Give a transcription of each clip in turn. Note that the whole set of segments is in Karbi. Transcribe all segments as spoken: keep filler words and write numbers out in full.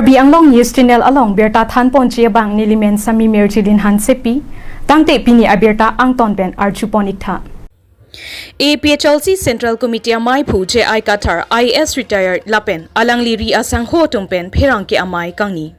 Karbi Anglong News Channel along birta thanponji abang nelimen Sami Mirjilin Hansepi, tangte pini abirta angton pen arjupon iktha. A P H L C Central Committee amei aphu J I Kathar, I A S retired lapen alangli ri asangho atum pen pherangke amei kangni.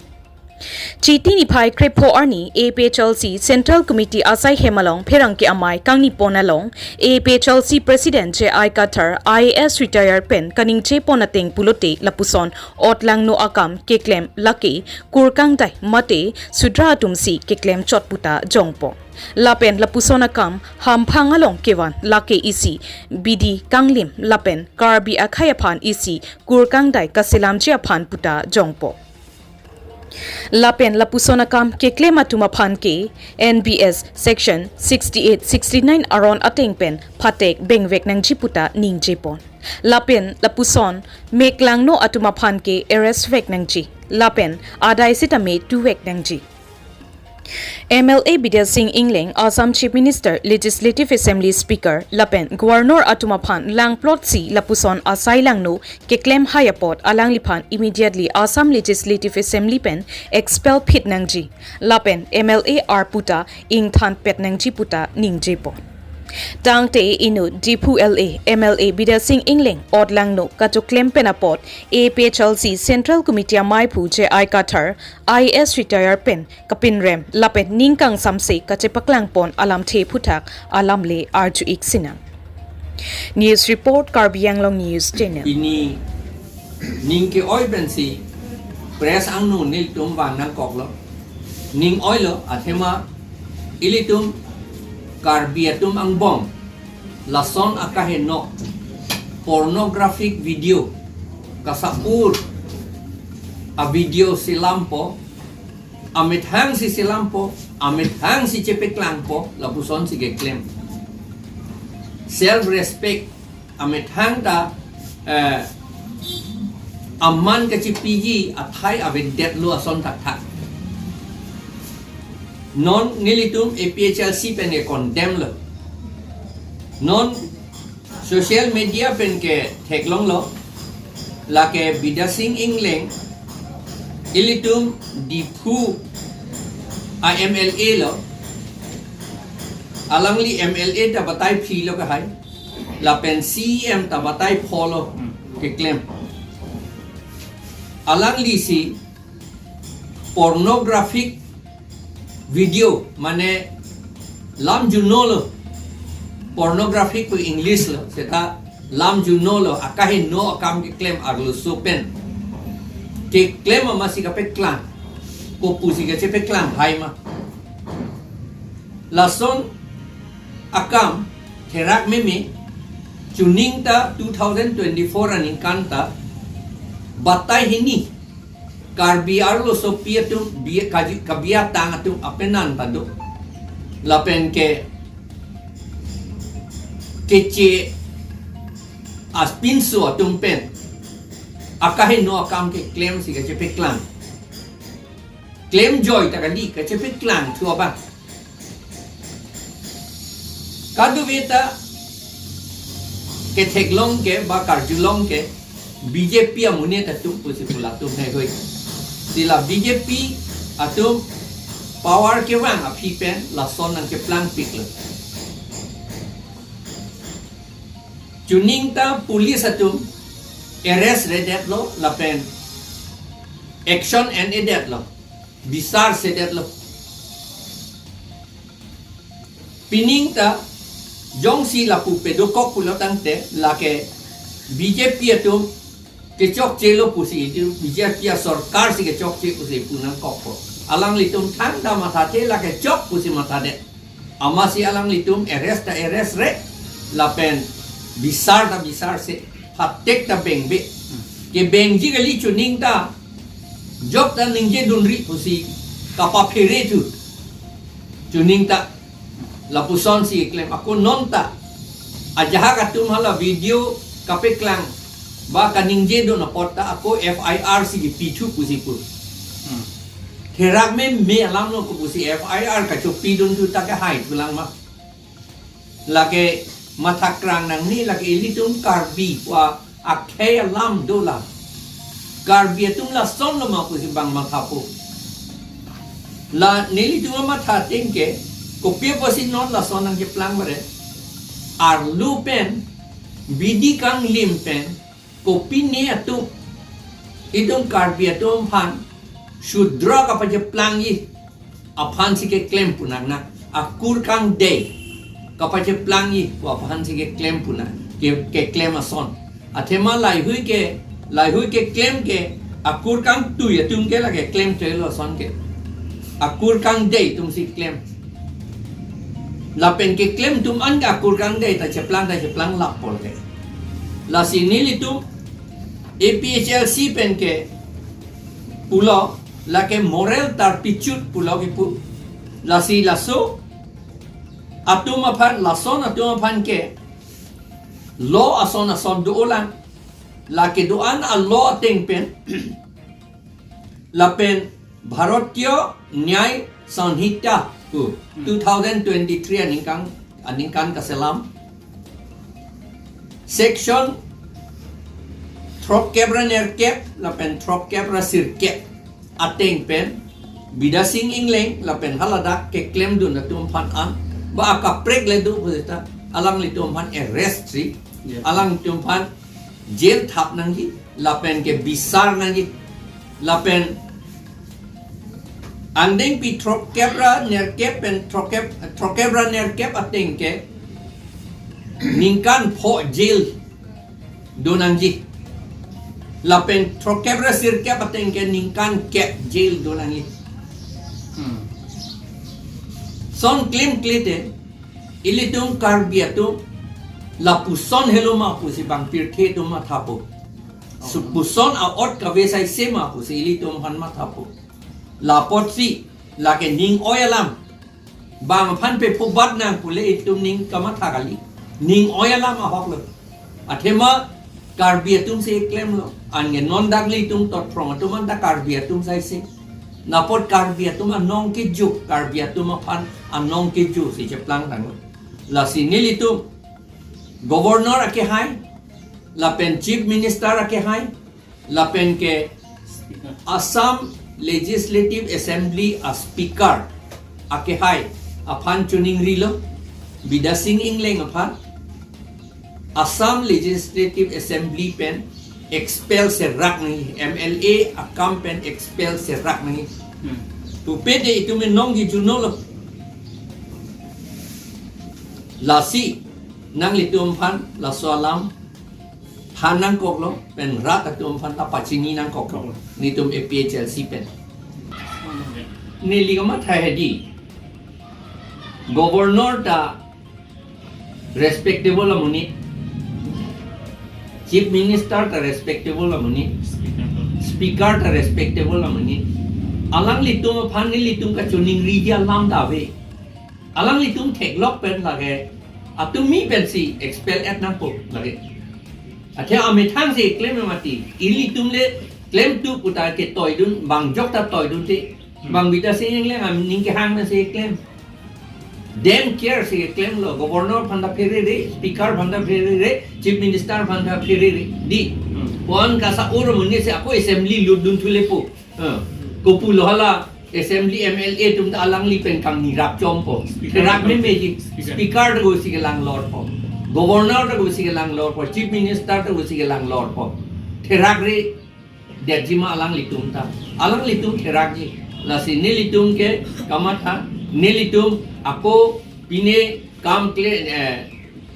Chiti niphai krepho arni A P H L C Central Committee asai hem along pherangke amei kangnipon along A P H L C President J I Kathar, I A S retired pen kaningje pon ateng pulote lapuson otlangno akam keklem lake kurkangdai mate sudra atum si keklem chot puta jongpo. Lapen lapuson akam hamphang along kevan lake isi bidi kanglim lapen Karbi akhei aphan isi kurkangdai kaselamji aphan puta jongpo. Lapen lapuson akam keklem atum aphan ke N B S Section sixty-eight, sixty-nine aron ateng pen phatek bengvek nangji puta ningjepon. Lapen lapuson meklangno atum aphan ke arrest vek nangji. Lapen adai sitame tuvek nangji. M L A Bidya Sing Engleng, Assam Chief Minister, Legislative Assembly Speaker, lapen Governor atum aphan langplot si lapuson asai langno keklem hai apot alangliphan immediately Assam Legislative Assembly pen expel phit nangji. Lapen M L A arpu ta ingthan pet nangji puta ningjepon. Tangte inut Diphu L A, M L A Bidya Sing Engleng otlangno kachoklem pen apot A P H L C Central Committee amei aphu J I Kathar, I A S retired pen kapinrem lapen ning kangsamse kachepaklangpon alamthe aphuthak alam le arju-ik sinang. News report, Karbi Anglong News Channel. Pini ning ke-oi pensi press angno nelitum vang nangkoklo. Ning oilo athema ilitum Karbi atum angbong lason akaheno pornographic video kasapur a video selampo, amethang si selampo, amethang si chepeklangpo, lapuson si keklem. Self respect amethang ta, eh, aman kachepiji athai avedetlo ason thakthak. Non nelitum A P H L C pen ke condemn lo. Non social media pen ke theklonglo. Lake Bidya Sing Engleng ilitum Diphu a M L A lo. Alangli M L A ta batai phri lo kahai. Lapen C E M ta batai pho lo keklem. Alangli si pornographic video, mane lam juno lo, pornographic pu English lo, seta lam juno lo, akaheno akam keklem arloso pen. Keklem amatsi kapeklang, kopusi kachepeklang hai ma. Lason akam therak meme, chuning ta two thousand twenty-four aningkan ta batai hini Karbi arlosopi atum bi-, kaji-, kabiatang atum apenan ta do. Lapen ke keche apinso atum pen akaheno akam keklem si kachepeklang. Klem joy ta kali, kachepeklang thu abang. Kadokave ta ketheklong ke ba karjulong ke B J P amonit atum pusi pu latum hei hoi. Si la B J P atum power kevang aphi pen lason nangkeplangpik lo. Chuning ta police atum arrest redetlo lapen action en-edetlo, bisar sedetlo. Pining ta jongsi lapu pedokok pulo tangte lake B J P atum kechokche lo pusi, itum B J P asorkar si kechokche pusi pu nangkokpo. Alanglitum thangta mathathe, lake chok pusi mathadet. Amatsi alanglitum arrest ta arrest re, lapen bisar ta bisar se, phatek ta bengbe. Kebengji kali chuning ta, jok ta ningje dunri pusi kapaphere thu. Chuning ta lapuson si klem ako non ta. Ajahak atum hala video kapeklang ba kaningje dun apot ta ako F I R si kipi thu pusi pu. Hmm. Therak meme alam lo ko pusi F I R kachopidun thu ta kahai thulang ma. Lake mathakrang nangne, lake ilitum Karbi wa akhei alam dolang. Karbi atum lason lo ma pusi bang mathapo. La nelitum amatha ateng ke, kopi apotsi non lason nangkeplang bare. Arlo pen, bidi kanglim pen, kopine atum, itum Karbi atum aphan, Shudra kapacheplangji aphansi keklem pu nang na, akur kangdei kapacheplangji pu aphansi keklem pu nang, ke, keklem ason. Athema laihui ke, laihui keklem ke, akur kangtui atum ke lake klemkle lo ason ke. Akur kangdei atumsi klem. Lapen keklem atum an ke akur kangdei ta cheplang ta cheplang lappo ke. Lasi nelitum A P H L C pen ke pulo, lake moral turpitude pulo kipu. Lasi laso atum aphan, lason atum aphan ke law ason ason dolang. Lake do-an a-law ateng pen, lapen Bharatiya Nyay Sanhita pu, Hmm. two thousand twenty-three aningkan, aningkan kaselam. Section throkkep ra nerkep, lapen throkkep ra sirkep ateng pen, Bidya Sing Engleng, lapen haladak keklemdun atum aphan an, ba akaprek le do pu seta, alanglitum aphan arrest si, Yeah. alanglitum aphan jail thap nangji, lapen ke bisar nangji, lapen angdengpi throkkep ra nerkep pen throkkep, throkkep ra nerkep ateng ke ningkan pho jail do nangji. Lapen throkkep ra sirkep ateng ke ningkan kep jail do nangji. Hmm. Son klemkle te, ilitum Karbi atum lapuson helo ma pusi bang pirthe atum mathapo. Su- puson a-ot kave saise ma pusi ilitum aphan mathapo. La apotsi, lake ning oi alam. Bang aphan pe phubat nang pule itum ning kamatha kali. Ning oi alam ahok lo. Athema Karbi atumsi klemlo. Anke non dak ilitum Totphrong atum anta Karbi atum saise. Lapot Karbi atum anong keju, Karbi atum aphan anong kejusi cheplang tanglo. Lasi nelitum Governor akehai, lapen Chief Minister akehai, lapen ke Assam Legislative Assembly a-Speaker akehai aphan choningrilo, Bidya Sing Engleng aphan, Assam Legislative Assembly pen expel serak nangji, M L A akam pen expel serak nangji. Hmm. Pupe te itum nong kejunolo. Lasi nanglitum aphan laso alam than nangkoklo, pen rat atum aphan ta pachini nangkoklo. Nelitum A P H L C pen. Neli kamatha hedi. Governor ta respectable amonit. Chief Minister ta respectable amonit. Speaker ta respectable amonit. Alanglitum aphan nelitum kachoningri alam ta ave. Alanglitum theklok pen lake, atum mi pensi expel et nangpo lake. Athe amethangsi klem mati. Ilitum le klemtu puta ketoidun, bang jok ta toidun te. Hmm. Bang Bidya Sing Engleng aning kehang nasi klem. Dem care si klemlo, Governor aphan ta pherere, Speaker aphan ta pherere, Chief Minister aphan ta pherere. Di. Hmm. Pon kasa ur munisi ako assembly lutdun thulepo. Ha. Kopulo hala assembly M L A atum ta alangli pen kangni rapchompo. Speaker. Therak memeji. Speaker. Speaker ta kosi kelang lorpo. Governor ta kosi kelang lorpo. Chief Minister ta kosi kelang lorpo. Therakre detji ma alanglitum ta. Alanglitum therakji. Lasi nelitum ke kamatha, nelitum ako pine kam kle, eh,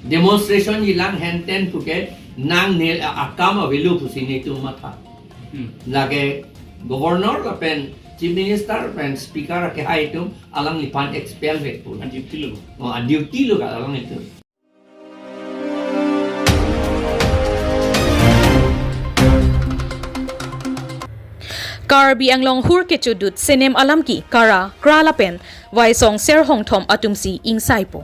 demonstration jilang henten puke nang nel a-, akam avelo pusi nelitum matha. Hmm. Lake Governor lapen Chief Minister pen Speaker akehai atum alangliphan expel vekpo. A-duty lo. Oh, a-duty lo ka alanglitum. Karbi Anglong hur kechodut Senem Alamki Kara, Kra lapen Vaisong Serhongthom atumsi ingsaipo.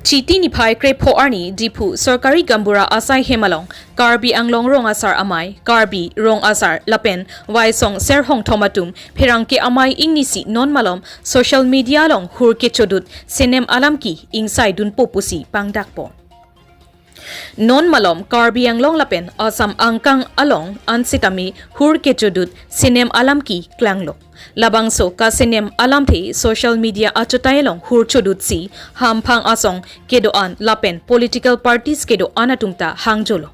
Chiti niphai krepho arni Diphu Sorkari Gaonbura asai hem along Karbi Anglong Rong Asar Amei, Karbi Rong Asar lapen Vaisong Serhongthom atum pherangke amei ingnisi non malom social media along hur kechodut Senem Alamki ingsaidunpo pusi pangdakpo. Non malom Karbi Anglong lapen Assam angkang along ansitame hur kechodut sinem alam keklanglo. Labangso kasenem alamthe social media achutai along hur chodutsi hamphang asong kedo-an lapen political parties kedo-an atum ta hangjolo.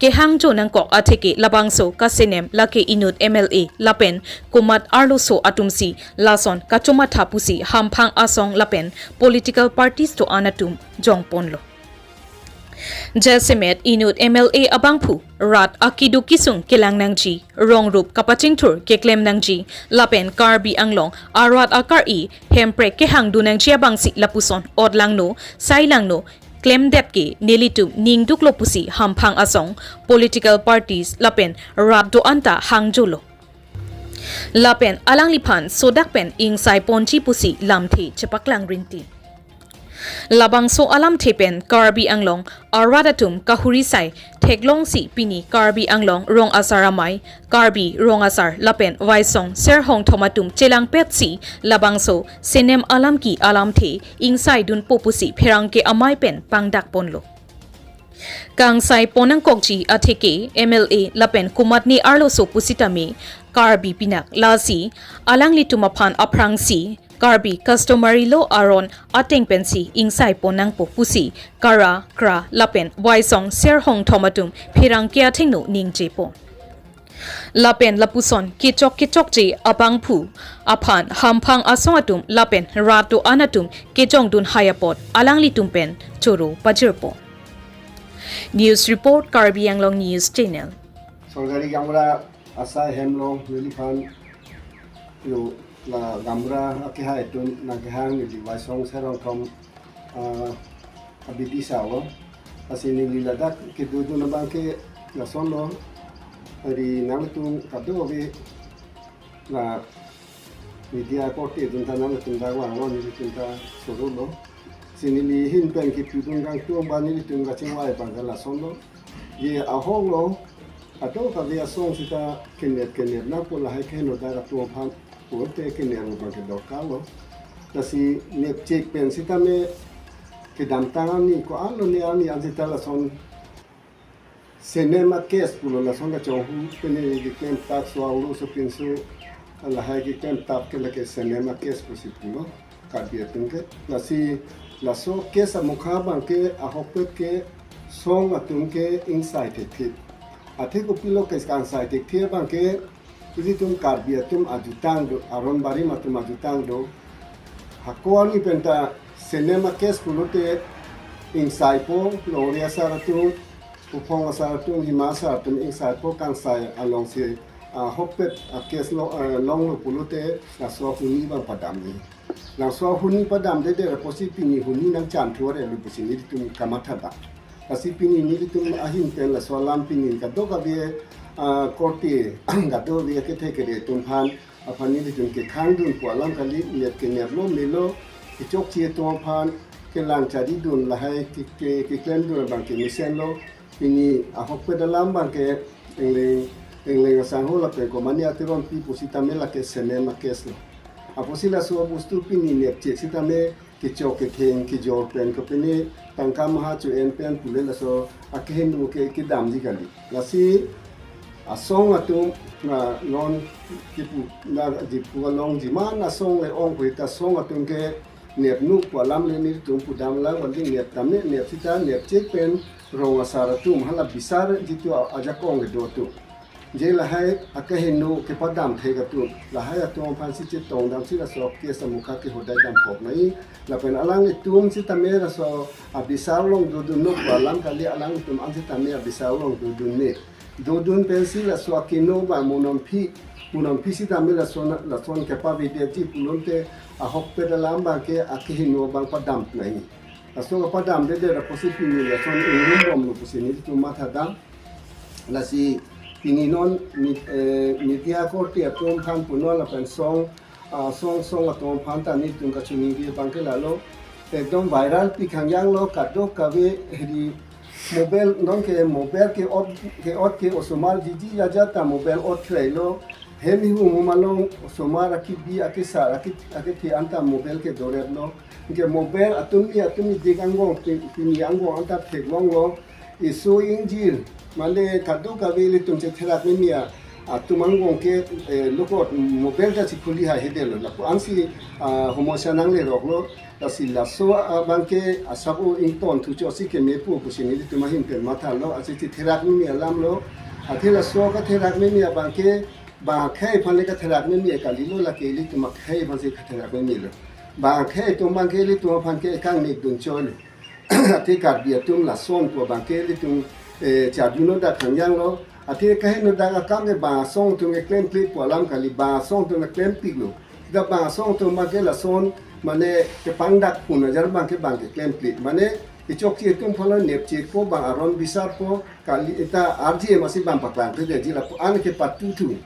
Kehangjo nangkok atheke labangso kasenem lake inut M L A lapen komat arloso atumsi lason kachomatha pusi hamphang asong lapen political parties do-an atum jongponlo. Jasemet inut M L A abangphu rat akeduk kesung kelang nangji, rongrup kapachingthur keklem nangji, lapen Karbi Anglong arat akar-i hemprek kehangdun nangji abangsi lapuson otlangno, sailangno, klemdet ke nelitum ningduklo pusi hamphang asong, political parties lapen rat do-an ta hangjolo. Lapen alangliphan sodak pen ingsai ponji pusi lamthe chepaklang rinti. Labangso alamthe pen Karbi Anglong arat atum kahuri sai theklongsi pini Karbi Anglong rong asar amei, Karbi rong asar lapen Waisong Serhongthom atum chelangpetsi labangso senem alam ke alamthe ingsaidunpo pusi pherangke amei pen pangdakponlo. Kangsai pon nangkokji atheke M L A lapen komatne arloso pusitame Karbi pinak lasi alanglitum aphan aphrangsi Karbi customary law aron ateng pensi ingsai pon nangpo pusi Kara, Kra lapen Waisong Serhongthom atum pherangke athengno ningjepo. Lapen lapuson kechok kechokche abangphu aphan hamphang asong atum lapen rat do-an atum kejongdun hai apot alanglitum pen choro pajirpo. News report, Karbi Anglong News Channel. Sorkari gamra asai hem along neliphan yo la gamra akehai atum nangkehang neli Waisong Serhongthom, ah, abidi salo. Lasi neli ladak kedodun abang ke lasonlo. Ari nangtum kadokave la media korte dun ta nangtum dak vanglo, nelitum ta chorolo. Lasi neli ahin pen kepidun kangtung abang nelitum kachingvai abang ke lasonlo. Je ahoklo, kadokave asong seta kenep kenep nangpo, lahai keheno dak atum aphan pulote kenep abang ke dorkarlo. Lasi nepchek pen sitame kedamtang arni ko-an lone arni an seta lason senem a-case pulo, lason kachonghu pen neli klemtap, so-arlo sopinso lahai keklemtap ke lake senem a-case pusi pulo Karbi atum ke. Lasi laso case amokha abang ke ahokpet ke song atum ke ingsai thekthe. Athe kopilo ke kangsai thekthe abang ke, ilitum Karbi atum ajutang do, aron barim atum ajutang do. Hako arni pen ta senem a-case pulote ingsaipo, longri asar atum, Uphong asar atum, Hima asar atum ingsaipo, kangsai alongsi, ah, ahokpet a-case lo, ah, longlo pulote laso ahuni abang padamji. Laso ahuni padamdedet apotsi pini huni nangchanthu arelu pusi nelitum kamathadam. Lasi pini nelitum ahin pen laso alam pini kadokave, ah, korte kadokave kethe kere atum aphan, aphan nelitum kekhangdunpo alam kali, nep keneplo melo, kechokche atum aphan kelang chari dun lahai ke, ke, keklemdun abang ke mesenlo. Pini ahokpet alam abang ke Engleng, Engleng asangho lapen Komani Ateronpi pusitame lake senem a-case lo. Apotsi laso bostu pini nepchek sitame kechok ketheng kejor pen kopine tangka maha cho-en pen pule laso akeheno ke kedamji kali. Lasi asong atum na non kipu na jipu along jiman asong le ong pu ta asong atum ke nepnukpo alam le nelitum pudam lang wanding nep tame nep sita nepchek pen rong asar atum hala bisar jitu ajakong kedo atum. Je lahai akeheno kepadam thek atum, lahai atum aphansi chetongdamsi laso case amokha ke hodai damkok nai. Lapen alanglitum sitame laso abisar along dodunno pu alam kali, alanglitum an sitame abisar along dodunne. Dodun pensi laso akeheno abang monomphi, monomphi sitame lason, lason kepavedetji pulote ahokpet alam abang ke akeheno abang padam nai. Laso kepadamdedet apotsi pini lason ingrumromlo pusi nelitum mathadam. Lasi pini non mi-, eh, media korte atum aphan punon lapen song, ah, song song atum aphan ta nelitum kachiningri abang ke lalo. Ekdom viral pi khangjanglo, kadokave hedi mobile non ke mobile ke-ot ke-ot ke osomar jiji jaja ta mobile ot khlailo. Hem ihum hum along osomar akibi akesar aki, akethe anta mobile ke doreplo. Anke mobile atum i atum i dik angbong pi-, pini angbong anta theklonglo. Isu ingjir, mane kadokave ilitum chetherak mimi atum angbong ke, eh, lokot mobile ta chikhuli hai hede lo. Lapu ansi, ah, homosya nanglerok lo. Lasi laso abang ke asap o ington thucho si keme pu pusi nelitum ahin pen matha lo. Ansi chetherak mimi alam lo. Athe laso katherak mimi abang ke bang akhei aphan le katherak mimi kali lo, lake ilitum akhei aphan si katherak mimi lo. Bang akhei atum abang ke ilitum aphan ke kangnek dun choi lo. Athe Karbi atum lason pu abang ke ilitum, eh, charjuno dak khangjang lo. Athe kaheno dak akam ke bang asong atum ke klempli pu alam kali, bang asong atum ke klempik lo. Dak bang asong atum abang ke lason mane kepangdak pun ajar abang ke bang ke klempli. Mane kechokche atum aphan lo nepchekpo, bang aron bisarpo kali, ita arje masi bang paklang thede ji lapu an ke patu thu.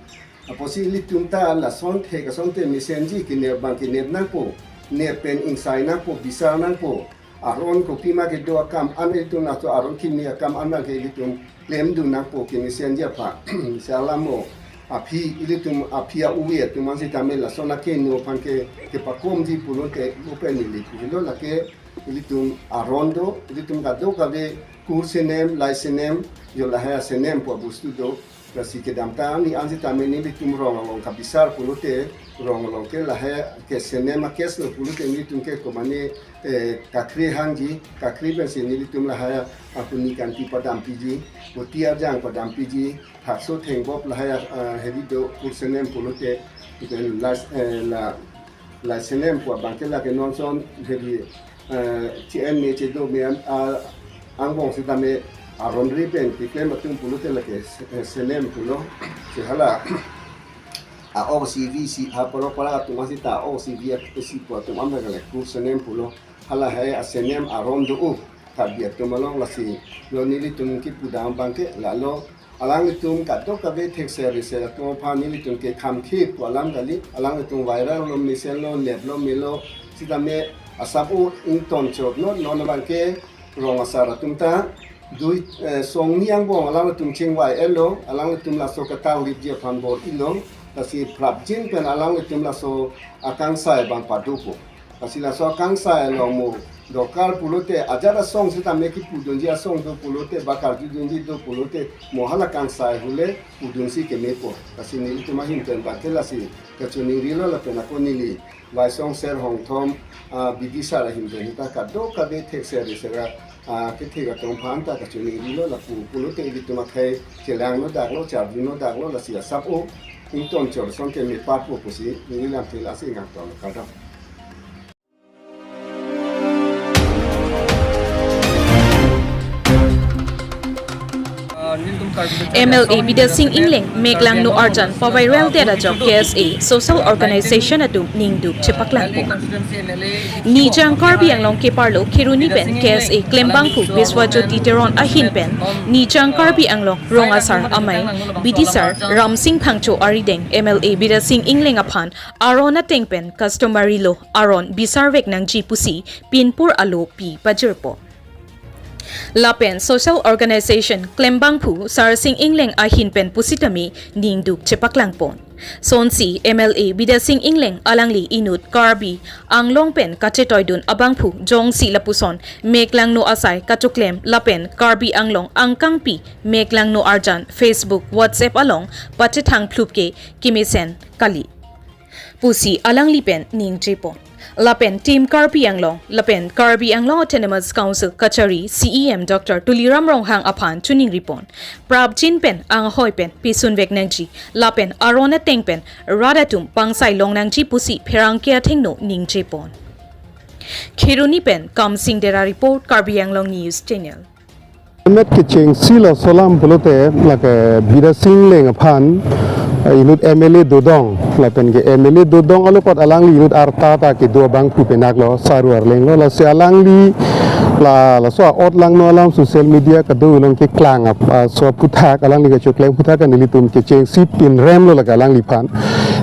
Apotsi ilitum ta lason thek asonte mesenji kenep abang kenep nangpo, nep pen ingsai nangpo, bisar nangpo. Aron kopima kedo akam an ilitum laso aron kimi akam an abang ke ilitum klemdun nangpo kemesenji aphan. Salamo aphi ilitum aphi a-uwe atum an sitame lason akeno aphan ke kepakomji pulote upen neli pulo lake ilitum aron do, ilitum kadokave kur senem, lai senem, jo lahai asenem pu abostu do. Lasi kedamtang arni an sitame nelitum rong along kabisar pulote, rong along ke lahai ke senem akes lo pulote nelitum ke komane, eh, kakri hangji, kakri pensi nelitum lahai apuni kanti padampiji, oti arjang padampiji, thakso thengbop lahai, ah, hedi do kur senem pulote, ipen las, eh, la, lai senem pu abang ke lake non son hedi, eh, chi-en me chedo me an, ah, angbong sitame aron ri pen keklem atum pulote lake se-, eh, senem pulo. Si hala a-ok si vi si ha poro poro atum an sita a-ok si vi a-, si pu atum an lake kur senem pulo. Halahai asenem aron do u Karbi atum along lasi lo nelitum kipudam abang ke lalo alanglitum kadokave thekser riser atum aphan nelitum ke khamkhit pu alam kali, alanglitum viral lo, mesen lo, nep lo, melo, sitame asap o ington chot no, non abang ke rong asar atum ta dui, eh, songni angbong alanglitum chingvai-et lo, alanglitum laso kataw lipji aphan bor-ilo, lasi prapjin pen alanglitum laso akangsai abang padopo. Lasi laso akangsai along mo dorkar pulote ajat asong sitame kipudunji asong do pulote ba karjudunji do pulote mo hala akangsai ahut le pudunsi kemepo. Lasi nelitum ahin pen abang ke lasi kachiningrilo lapen ako neli Vaisong Ser Hongthom, ah, bidisar ahin pen ta kadokave thekser riser, ah, kethek atum aphan ta kachiningrilo lapu pulote ilitum akhei chelangno daklo, charjuno daklo, lasi asap o ington chot ason ke meparpo pusi neli lamthe lasi ingangton kardom. M L A Bidya Sing Engleng meklangno arjan paviraldet ajok K S A social organization atum ningduk chepaklangpo. Nijang Karbi Anglong keparlo Kheroni pen K S A klembangphu Biswajyoti Teron ahin pen Nijang Karbi Anglong rong asar amei bidisar Ramsing Phangcho arideng M L A Bidya Sing Engleng aphan aron ateng pen customary law aron bisarvek nangji pusi pinpur alo pi pajirpo. Lapen social organization klembangphu Sarsing Engleng ahin pen pusitame ningduk chepaklangpon. Sonsi M L A Bidya Sing Engleng alangli inut Karbi Anglong pen kachetoidun abangphu jongsi lapuson meklangno asai kachoklem lapen Karbi Anglong angkangpi meklangno arjan Facebook, WhatsApp along pachethang phlup ke kemesen kali pusi alangli pen ningjepon. Lapen Team Karbi Anglong lapen Karbi Anglong Autonomous Council kachari C E M Doctor Tuliram Ronghang aphan chiningripon. Prapjin pen anghoi pen pisunvek nangji lapen aron ateng pen rat atum pangsai long nangji pusi pherangke athengno ningjepon. Kheroni pen Kamsing Dera report, Karbi Anglong News Channel. Met kechengsi laso alam pulote lake Bidya Sing Engleng aphan, eh, inut M L A dodong, lapen ke M L A dodong alokot alangli inut arta ta kedo abangphu penaklo, Saru Arleng lo, lasi alangli la, laso a-ot langno alam social media kado along keklang ap, ah, so aphuthak alangli kachoklem aphuthak nelitum kechengsi pinremlo lake alangliphan.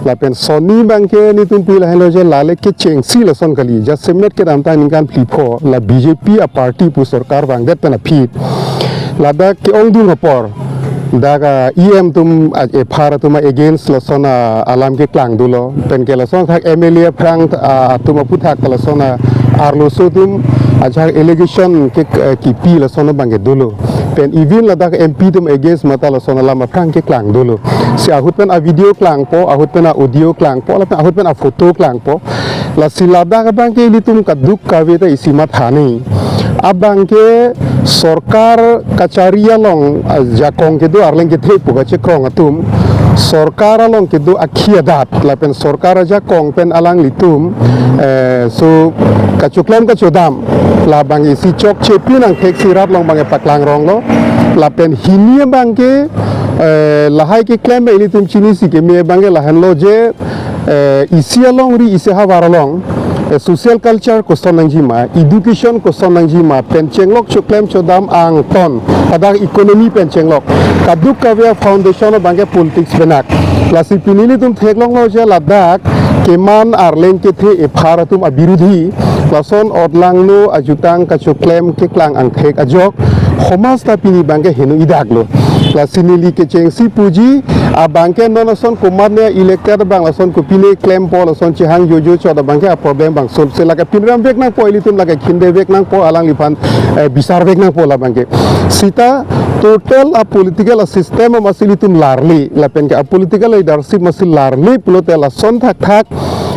Lapen sonni abang ke nelitum pi lahenlo je lale kechengsi lason kali. Jasemet kedamtang ningkan phli pho la B J P a-party pu sorkar vangdet pen aphi ladak ke-ongdung apor dak a-E M atum a-F I R atum against lason a-alam keklang dolo. Pen ke lason thak M L A aphrang, ah, atum aphuthak lason a-arloso atum ajahak allegation ke, eh, kipi lason abang ke dolo. Pen even ladak M P atum against mate lason alam aphrang keklang dolo. Si ahut pen a-video klangpo, ahut pen a-audio klangpo, lapen ahut pen a-photo klangpo. Lasi ladak abangke ilitum kaduk kave ta isi matha nangji. Abangke sorkar kachari along, ah, jakong kedo arleng kethe pu kachekrong atum, sorkar along kedo akhei adat lapen sorkar ajakong pen alanglitum, eh, so kachoklem kachodam labang isi chokche pinang thek si rat along abangke paklang ronglo. Lapen hini abangke, eh, lahai keklem ilitum chinisi keme abangke lahenlo je, eh, isi alongri isi havar along, eh, social culture koson nangjima, education koson nangjima, pen chenglok choklem chodam angton, hadak economy pen chenglok. Kaduk kave a-foundation abangke politics penak. Lasi pini ilitum theklonglo je ladak keman arleng kethe ephar atum abirudhi, lason otlangno ajutang kachoklem keklang angthek ajok, homasta pini abangke heno idaklo. Lasi neli kechengsi puji, abangke non ason komatne elected abang lason kopine klempo lason chehang jojo chot abangke a-problem bang solve-se lake pinram vek nangpo, ilitum lake khinde vek nangpo, alangliphan, eh, bisar vek nangpo labangke. Sita total a-political a-system amatsi ilitum larle, lapenke a-political leadership amatsi larle pulote lason thakthak,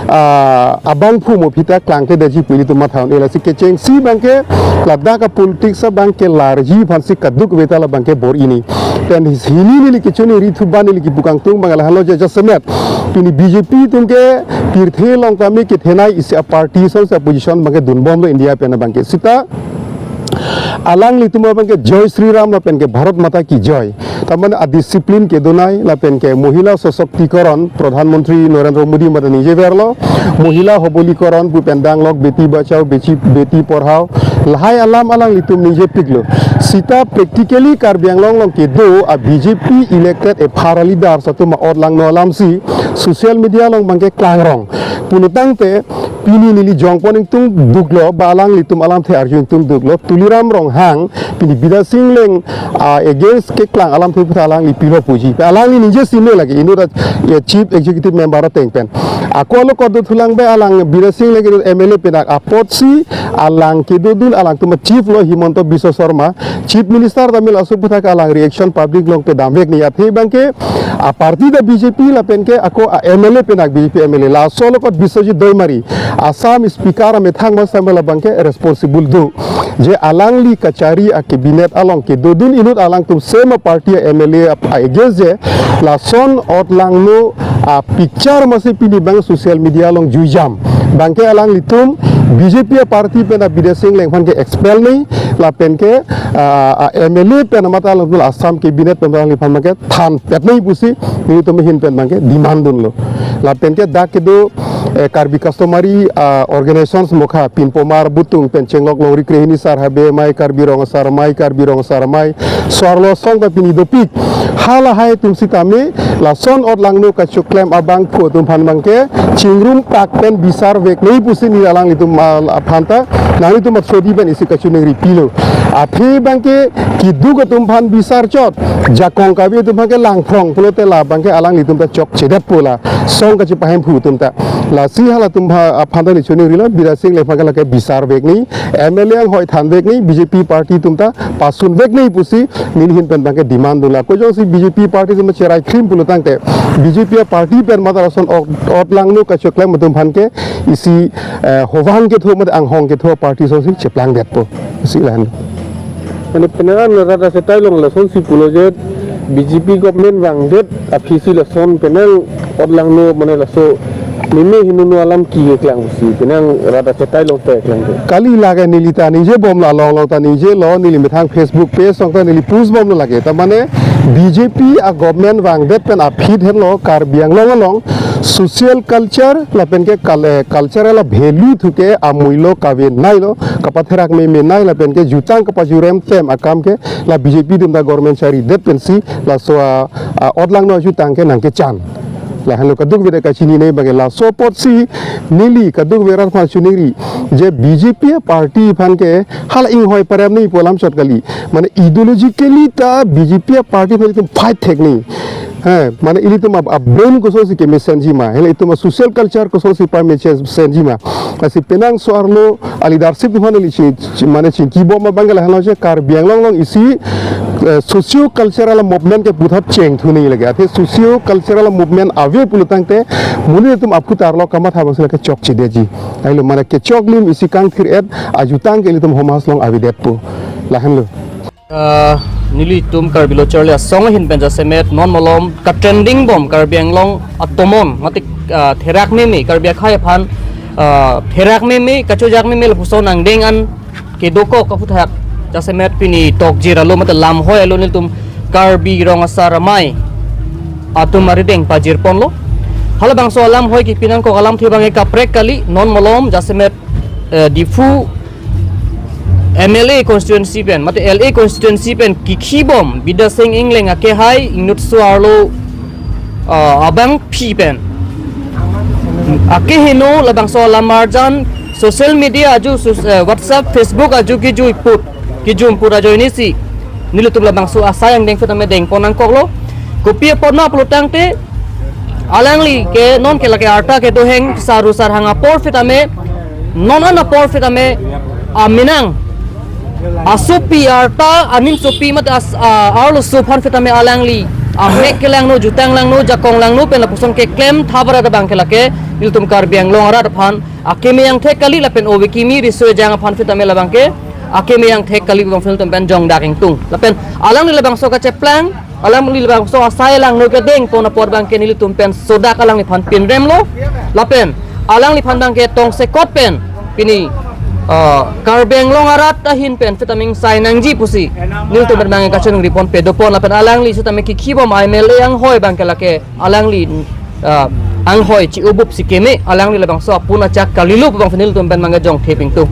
ah, abangphu mo aphi ta klangkledetji pu ilitum matha un-e. Lasi kechengsi abangke ladak a-politics abangke larji aphansi kaduk kave ta labangke bor-i nangji. Pen hini neli kechoningri thuban neli kipu kangtung abang lahenlo je jasemet pini B J P atumke pirthe along tame kethenei isi a-party asonsi a-position abangke dunbomlo India pen abangke. Sita alanglitum abangke Jai Shri Ram lapenke Bharat Mata Ki Jai. Tamane a-discipline kedonei lapenke Mahila Sashakti Karan, Pradhan Mantri Narendra Modi mate ningjeverlo, Mahila Sabalikaran pu pen danglok, Beti Bachao, Beti, Beti Padhao, lahai alam alanglitum ningjepiklo. Sita practically Karbi Anglong along kedo a-B J P elected ephar a-leaders atum a-otlangno alamsi social media along abangke klangrong. Pulo tangte pini neli jongpon ingtungduklo, ba alanglitum alamthe arju ingtungduklo, Tuliram Ronghang pini Bidya Sing Engleng, ah, against keklang alamthe aphuthak alangli pilo puji. Alangli ningjesi me lake, inut a, ya, chief executive member ateng pen. Ako alokot dothulang be alang Bidya Sing Engleng inut M L A penak apotsi alang kedodun alangtum a-chief lo Himanta Biswa Sarma, chief minister ta me laso aphuthak alang reaction public along pedam vek nangji. Athe abangke a-party ta B J P lapenke ako a-M L A penak B J P M L A. Laso alokot Biswajit Deumarti, Assam speaker amethang ma samela abangke responsible do. Je alangli kachari a-cabinet along kedodun inut alangtum same a-party a-M L A ap-, a-against je lason otlangno a-picture amatsi pini abang social media along juijam. Abangke alanglitum B J P a-party pen a-Bidya Sing Engleng aphanke expel nangji, lapenke, ah, a-M L A pen mate alangtum Assam cabinet pen alangliphan abangke thanpet nangji pusi nelitum ahin pen abangke demand dunlo. Lapenke dak kedo, eh, Karbi customary, ah, organizations mokha Pinpomar Butung pen chenglok Longri Krehini Sar Habe Amei, Karbi Rong Asar Amei, Karbi Rong Asar Amei, Sarlo Song ta pini dopik. Halahai atum sitame lason otlangno kachoklem abangphu atum aphan abangke chingrum pak pen bisar vek nangji pusi neli alanglitum, ah, aphan ta nanglitum athodi pen isi kachoningri pilo. Athe abangke keduk atum aphan bisar chot, jakong kave atum aphanke langphrong pulote la abangke alanglitum ta chokchedetpo, lason kachepahemphu atum ta. Lasi halatum apha-, aphan ta neli choningrilo, Bidya Sing Engleng aphanke lake bisar vek nangji, M L A anghoi than vek nangji, B J P party atum ta pasun vek nangji pusi neli ahin pen abangke demand dunlo. Ako jongsi B J P party atum cherai krim pulo tangte, B J P a-party pen mate lason ot-, otlangno kachoklem atum aphanke isi, eh, hovang ketho mate anghong ketho party asonsi cheplangdetpo. Isi lahen. Mane penang rat achetai along lasonsi pulo je B J P government vangdet aphisi lason penang otlangno mane laso meme henono alam keklang pusi penang rat achetai along ta keklangdet. Kali lake neli ta ningjebomlo, along along ta ningjelo, neli methang Facebook page along ta neli post bomlo lake. Tamane B J P a-government vangdet pen aphi henlo Karbi Anglong along social culture lapenke kal-, eh, cultural value thuke amuilo kaveneilo, kapatherak memenei lapenke jutang kapajurem tem akam ke la B J P atum ta government charidet pensi laso a, a-otlangno ajutang ke nangkechan. Lahenlo kadokave ta kachininei abangke laso apotsi neli kadokave rat aphan choningri je B J P a-party aphanke hala inghoi parem nangji pu alam chot kali. Mane ideologically ta B J P a-party aphan itum fight thek nangji. He, mane ilitum a, a-brain kosonsi kemesenjima, hela itum a-social culture kosonsi pamesenjima. Lasi penang so-arlo a-leadership atum aphan neli chi, chi, mane chingkibom abangke lahenlo je Karbi Anglong along isi eh, socio cultural movement ke puthot chengthu nangji lake. Athe socio cultural movement ave pulo tangte monit atum aphuthak lo kamatha abang si lake chokchedetji. Lahelo mane kechoklim isi kangthir-et ajutang ke ilitum homaj along avedetpo. Lahenlo. Ah, nelitum Karbi Lo Charli Asong ahin pen jasemet non malom ka trending bom Karbi Anglong atomon mate, ah, therak meme Karbi akhei aphan, ah, therak meme kachojak meme lapuson angdeng an kedokok aphuthak jasemet pini tokjir alo mate lamhoi alo nelitum Karbi Rong Asar Amei atum arideng pajirponlo. Halabangso alamhoi kipi nangkok alamthe abang ke kaprek kali, non malom jasemet, eh, Diphu M L A constituency pen mate L A constituency pen kikhibom Bidya Sing Engleng akehai ingnut so-arlo, ah, abangpi pen akeheno labangso alam arjan social media aju sus-, eh, WhatsApp, Facebook aju kijui put, kijum put ajoinesi nelitum labangso asai angdeng sitame dengpon nangkoklo. Kopi apot ma pulo tangte alangli ke non ke lake arta kedo heng saru sarhang apor sitame non an apor sitame, ah, menang asopi arta anim sopi mate as-, ah, arloso aphan sitame alangli amek kelangno, jutang langno, jakong langno pen lapuson keklem thabarat abang ke lake nelitum Karbi Anglong arat aphan akeme angthek kali lapen ove kimi riso ejang aphan sitame labang ke akeme angthek kali abang nelitum pen jongdak ingtung. Lapen alangli labangso kacheplang, alangli labangso asai langno kedengpon apot abang ke nelitum pen sodak alangliphan pinremlo. Lapen alangliphan abang ke tongsekot pen pini, ah, Karbi Anglong arat ahin pen sitame ingsai nangji pusi nelitum pen abang ke kachiningri ponpe dopon. Lapen alangli sitame kikhibom M L A anghoi abang ke lake alangli, ah, anghoi chi-ubup si keme, alangli labangso apun achak kalilo pu abang nelitum pen abang ke jongthep ingtung.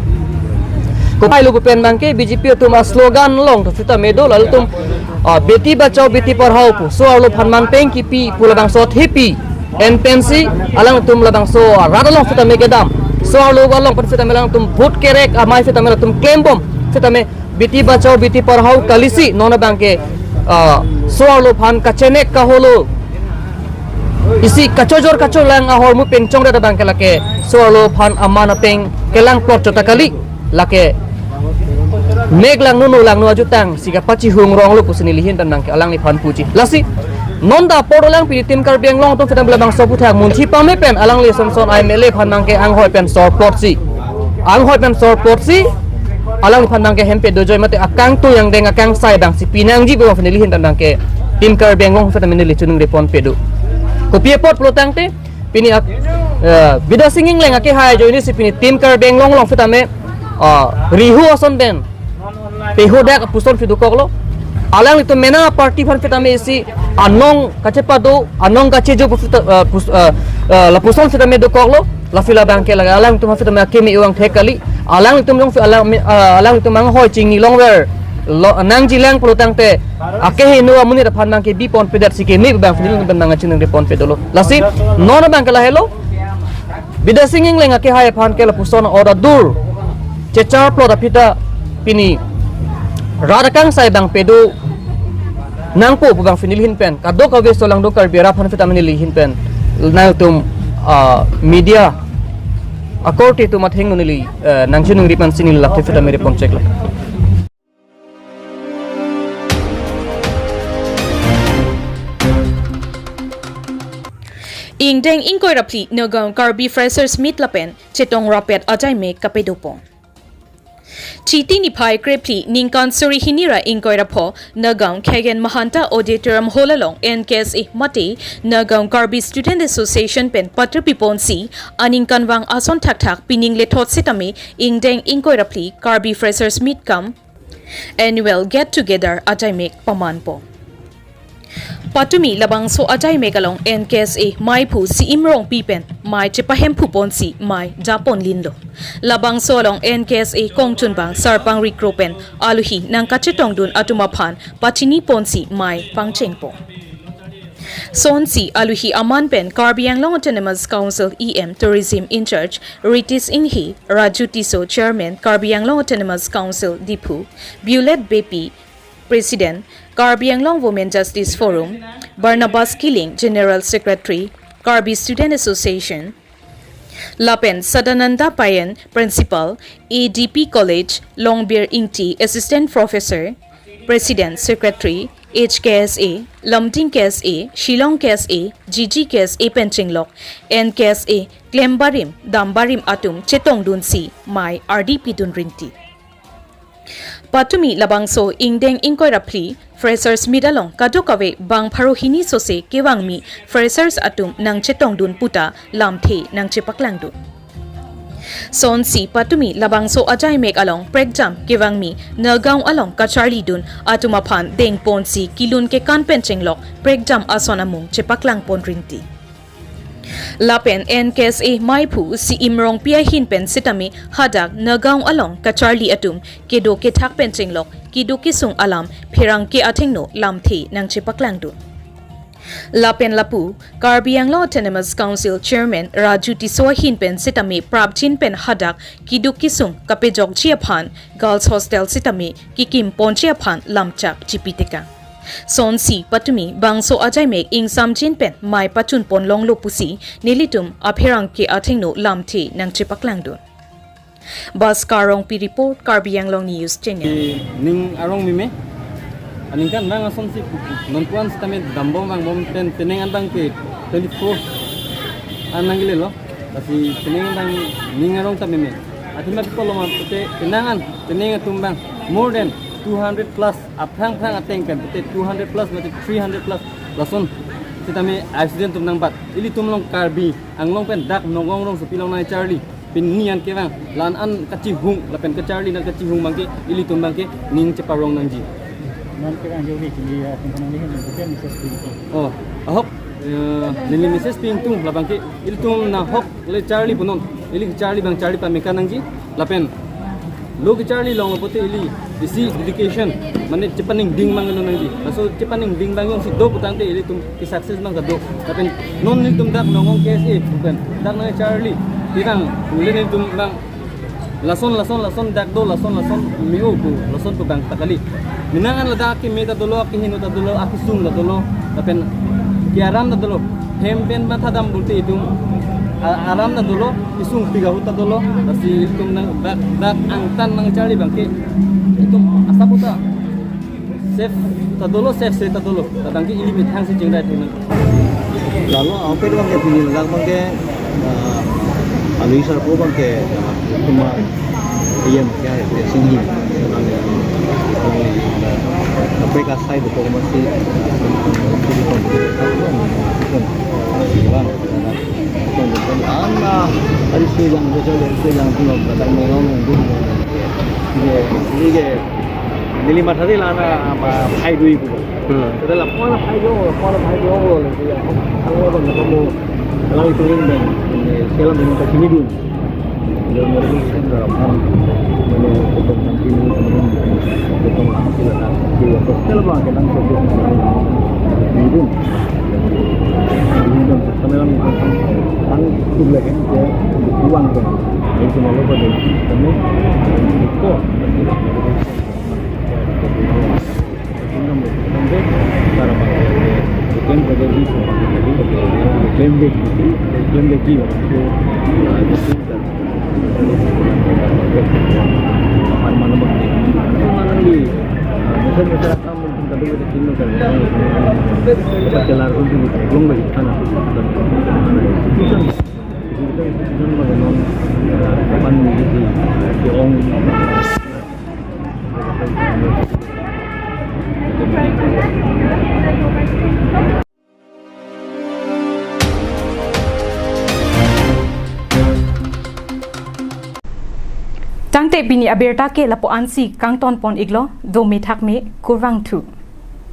Kopai lo pu pen abang ke B J P atum aslogan along to sitame do lalitum, ah, Beti Bachao Beti Padhao pu, so-arlo aphan manpeng kipi pu labangso thepi en pensi alangtum labangso arat along sitame kedam, so-arlo along pen sitame alangtum vote kerek amei sitame latum klembom sitame Beti Bachao Beti Padhao kalisi non abang ke, ah, so-arlo aphan kachenek kaholo isi kachojor kacholang ahormu pen chongdet abang ke lake so-arlo aphan aman apeng kelang plot chota kali, lake mek langno no langno ajutang si kapachihung ronglo pusi neli ahin pen abang ke alangliphan puji. Lasi non ta apor dolang pini Team Karbi Anglong atum sitame labangso aphuthak munthi pame pen alangli Samson M L A aphan abang ke anghoi pen sor plot si, anghoi pen sor plot si alangliphan abang ke hempe dojoi mate akangtui angdeng akangsai abang si pinangji pu abang neli ahin pen abang ke Team Karbi Anglong sitame neli chiningri ponpe do. Kopi apot pulo tangte pini ak-, eh, Bidya Sing Engleng akehai ajoinesi pini Team Karbi Anglong along sitame, ah, rihu ason pen pehodak puson si dokoklo. Alanglitum mena party aphan sitame isi anong kachepado, anong kachejo pu sita-, eh, pus-, eh, eh, lapuson sitame dokoklo. Lasi labang ke lake alangtum sitame akeme angthek kali. Alanglitum along si alang, eh, alanglitum anghoi chingni longver lo nangjilang pulo tangte akeheno amonit aphan abang ke biponpedet si keme abang nelitum pen abang chiningri ponpe dolo. Lasi non abang ke lahelo. Bidya Sing Engleng akehai aphan ke lapuson order dur chechar plot aphi ta pini rat akangsai abang pedo nangpo pu abang neli ahin pen kadokave solangdo Karbi arat aphan sitame neli ahin pen nangtum, ah, media akorte atum athengno neli, eh, nangchiningri pensi neli lake sitame ri poncheklo. Ingdeng ingkoi ra phli Nagaon Karbi Freshers Meet lapen chetong rapet ajaimek kapadopon. Chiti niphai krephli ningkan suri hini ra ingkoi ra pho Nagaon Khegen Mahanta Auditorium Hall along N K S A mate Nagaon Karbi Student Association pen patir piponsi aningkanvang ason thakthak pining lethot sitame ingdeng ingkoi ra phli Karbi Freshers Meet cum Annual Get Together ajaimek pamanpo. Patumi labangso ajaimek along N K S A maiphu C E M Rongpi pen mei chepahemphu ponsi mei japon linlo. Labangso along N K S A kongchunbang sarpang rikro pen aluhi nangkachetongdun atum aphan pachini ponsi mei pangchengpo. Sonsi aluhi aman pen Karbi Anglong Autonomous Council E M Tourism in-charge Ritesh Enghi, Raju Tisso, Chairman Karbi Anglong Autonomous Council Diphu, Violet Beypi, President Karbi Anglong Women Justice Forum, Barnabas Killing, General Secretary Karbi Student Association, lapen Sadananda Payen, Principal, A D P College, Longbir Ingti, Assistant Professor, President, Secretary, H K S A, Lumding K S A, Shillong K S A, G G K S A pen chenglok N K S A klembarim dambarim atum chetongdunsi mei ardi pidun rinti. Patumi labangso ingdeng ingkoi ra phli Freshers Meet along kadokave bang pharo hini sose kevangmi freshers atum nangchetongdun puta lamthe nangchepaklangdun. Sonsi patumi labangso ajaimek along prekjam kevangmi Nagaon along kacharlidun atum aphan dengponsi kelun kekan pen chenglok prekjam ason amung chepaklangpon rinti. Lapen N K S A meiphu C Imrongpi ahin pen sitame hadak Nagaon along kacharli atum kedo kethak pen chenglok keduk kesung alam pherangke athengno lamthe nangchepaklangdun. Lapen lapu Karbi Anglong Autonomous Council Chairman Raju Tisso ahin pen sitame prapjin pen hadak keduk kesung kapejokji aphan Girls Hostel sitame kekimponji aphan lamchak chipitekang. Sonsi patumi bangso ajaimek ingsamjin pen mei pachunpon longlo pusi nelitum apherangke athengno lamthe nangchepaklangdun. Bhaskar Rongpi report, Karbi Anglong News Channel. Ning arong meme. Aningkan bang asonsi nonpuan sitame dambom vangbom pen penang an abangke twenty-four an nanglelo. Lasi penang an bang ning arong ta meme. Athema kepoloma pute penang an, penang atum bang more than two hundred plus, aphrang phrang ateng pen pute two hundred plus mate three hundred plus lason sitame accident atum nangbat. Ilitum along Karbi Anglong pen dak Nagaon rongsopi along nangcharli pini an kevang, la-an an kachihung lapen kacharli nangkachihung abangke ilitum abangke ning cheparong nangji. Non kevang jogi kini ya, tentang ini kan bukan message pingtung. Oh, ahok, eh, neli message pingtung labangke ilitum nahok le charli punon, ili charli abang charli pameka nangji, lapen lo kecharli longlo pute ili isi dedication, mane chepaningding abang lo nangji. Laso chepaningding abang jongsi do putangte ilitum ke success abang kado. Lapen non nelitum dak Nagaon K S A pen dak nangcharli, tirang ule nelitum abang lason lason lason dak do, lason lason me-o pu, lason pu abang ta kali. Penang an ladak keme ta dolo, kehingno ta dolo, akesung ta dolo, lapen ke-aram ta dolo. Hem pen mathadam pulote itum a-, aram ta dolo, kesung pik ahut ta dolo, lasi itum nang dak, dak angtan nangcharli abangke itum asap ta safe ta dolo, safe se ta dolo, ta abangke ili methang si chingrai thunang. Lalo, ape abangke pini ladak abangke, ah, alui sarpo abangke, ah, cuma iya, ya, ya, sini. Ape kasai betul masih, bang, ana, hari siang, besok siang, belum datang, belum, belum. Ini, ini ke, neli mathasi la-an, ah, phai dui pu. Hmm. Kita la, kona phai do, kona phai do, le, ya, kalau abang ketemu, kalau itu ring bang, ini, selam dengan kacini dun. Dia mesti kan dalam hal, mana, ketemu kacini, ketemu, ketemu, silakan, dia, selam abang, kita ketemu, ini dun. Ini dun, kami orang, kan, itu lagi, dia, uang, kan. Itu malu pada, kami, kok, Tangte pini abirta ke lapu-ansi kangtonpon iklo, dome thakme, kurvangthu.